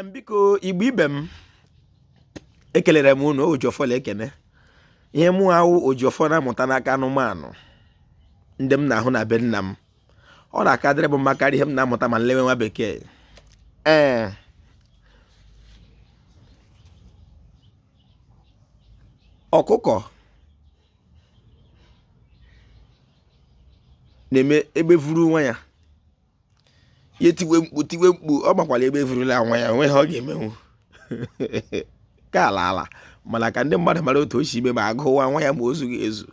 Biko, Igbo ibe m, ekelere m unu. Ojiọfọ la-ekene. Ihe mụ awụ Ojiọfọ na-amụta n'aka anụmanụ ndị m na-ahụ na be nna m, ọ na-aka dịrị m mma karịa ihe m na-amụta ma nlewe nwa bekee. Ee, ọkụkọ na-eme egbe vuru nwa ya, ya etiwe mkpu, tiwe mkpu. Ọ makwala egbe evurula nwa ya, onweghị ọ ga-emenwu ka ala ala. Mana ka ndị mmadụ mara otu o si ime ma agụwa nwa ya ma o zughị ezu,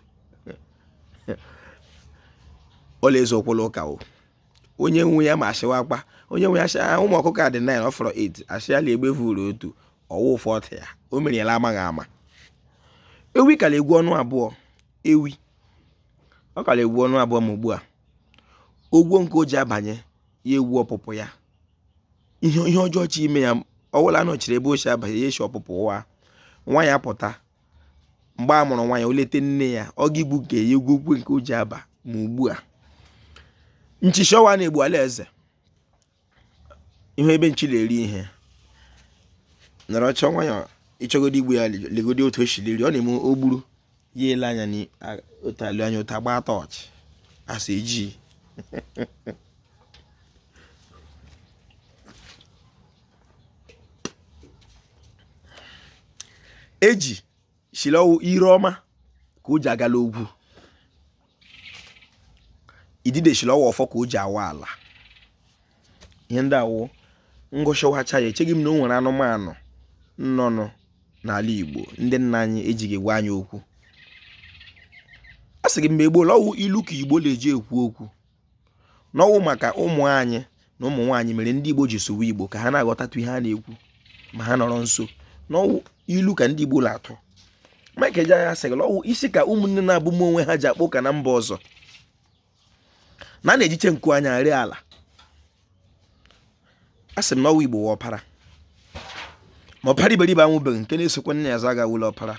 ọla ezu okwụla ụka o. Onye nwe ya ma asịwa akpa onye nwe ya sị ah, ụmụ ọkụkọ a dị 9, ọ fọrọ 8, asị ya la egbe vuru otu, ọwụ ụfọdụ ya o mere ya amaghị ama. Ewi kara egwu ọnụ abụọ. Ewi ọ kara egwu ọnụ abụọ, ma ugbu a ogwo nke o ji abanye ya egwu ọpụpụ ya, ihe ihe ọjọọ chi ime ya ọwụla anọchiri ebe o si abanye ya esi ọpụpụ ụwa nwa ya pụta. Mgbe a mụrụ nwa ya, o lete nne ya, ọ ga igwu nke ya egwu okwu nke o ji aba. Ma ugbu a nchi shọwa na-egbu ala eze ihu ebe nchi na-eri ihe nọrọ chọọ nwayọ ịchọgodo igbu ya, legodi otu o si eri. Ọ na-eme o gburu ya, ele anya otu alụ anya otu agba tọọchị asị eji eji shiri ọwụ ire ọma ka o ji agala ogwu. Idide shiri ọwụ ọfọ ka o ji awa ala. Ihe ndị awụ ngụsịwacha ya, echeghị m na o nwere anụmanụ nnọnụ n'ala Igbo ndị nna anyị ejighị gwa anyị okwu. A sị gị mgbe gboo ọwụ ilu ka Igbo na-eji ekwu okwu, n'ọwụ maka ụmụ anyị na ụmụ nwaanyị mere ndị Igbo ji sụwa Igbo ka ha na-aghọtatụ ihe a na-ekwu ma ha nọrọ nso. N'ọwụ ilu ka ndị Igbo na-atụ. Mike Ejeagha sị gị ọwụ isi ka ụmụnne na-abụ m onwe ha ji akpọ ụka na mba ọzọ na a na-ejiche nku anya arị ala. A sị m na ọwụ Igbo wụ ọpara, ma ọpara iberibe anwụbeghị, nke na-esokwa nne ya azụ aga wụlọ ọpara.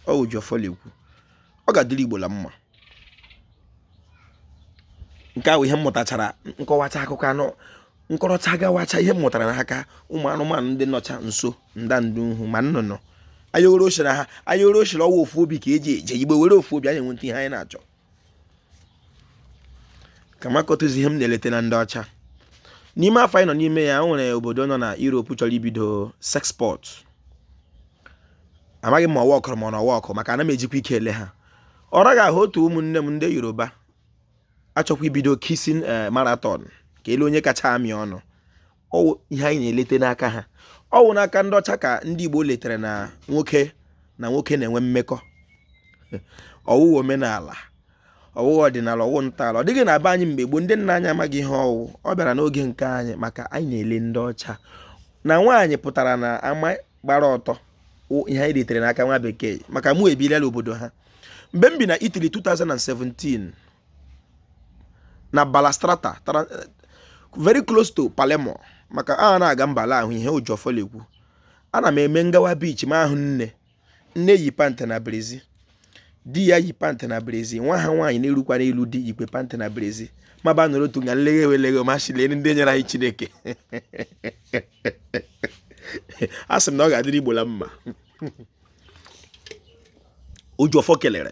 Ọ Ojiọfọ na-ekwu, ọ ga-adịrị Igbo la mma. Nke ahụ ihe m mụtachara, nkọwacha akụkọ anụ nkọrọcha gawacha, ihe m mụtara n'aka ụmụ anụmanụ ndị nọcha nso ndandụ hụ ma nnụnụ ayọrọ oshiri ha ayọrọ oshiri. Ọwụ ofu obi ka eji eje Igbo were ofu obi, anyị enweta ihe anyị na-achọ. Ka m akọtụzi ihe m na-eleta na ndị ọcha n'ime afọ anyị nọ n'ime ya. O nwere obodo nọ na Europe chọrọ ibido sexport. Amaghị m ma ọwa ọkụrụ ma ọ na ọwa ọkụ, maka ana m ejikwa ike ele ha. Ọ raghị ahụ, otu ụmụnne m ndị Yoruba achọkwa ibido kissing eh, marathon ka ele onye kacha amị ọnụ. Ọwụ ihe anyị na-elete n'aka ha. Ọwụ n'aka ndị ọcha ka ndị Igbo letere na nwoke na nwoke na-enwe mmekọ. Ọwụghị omenala, ọwụghị ọdịnala, ọwụ ntọala. Ọ dịghị na be anyị mgbe gboo. Ndị nna anyị amaghị ihe ọwụ. Ọ bịara n'oge nke anyị maka anyị na-ele ndị ọcha na nwaanyị pụtara na ama gbara ọtọ. Ihe anyị letere n'aka nwa bekee, maka mụ ebilela obodo ha mgbe m bi na Italy 2017 na Balastrata, very close to Palermo, maka a na-aga mba ala ahụ ihe Ojiọfọ lekwu. Ana m eme ngawa beach ma ahụ nne nne yi pant na brassiere, di ya yi pant na brassiere, nwa ha nwaanyị na-erukwa n'elu di yikwe pant na brassiere. Ma ba nọrọ otu nga nleghe eleghe ma sị lee ndị nyere anyị Chineke. A sị m na ọ ga-adịrị Igbo la mma. Ojiọfọ kelere.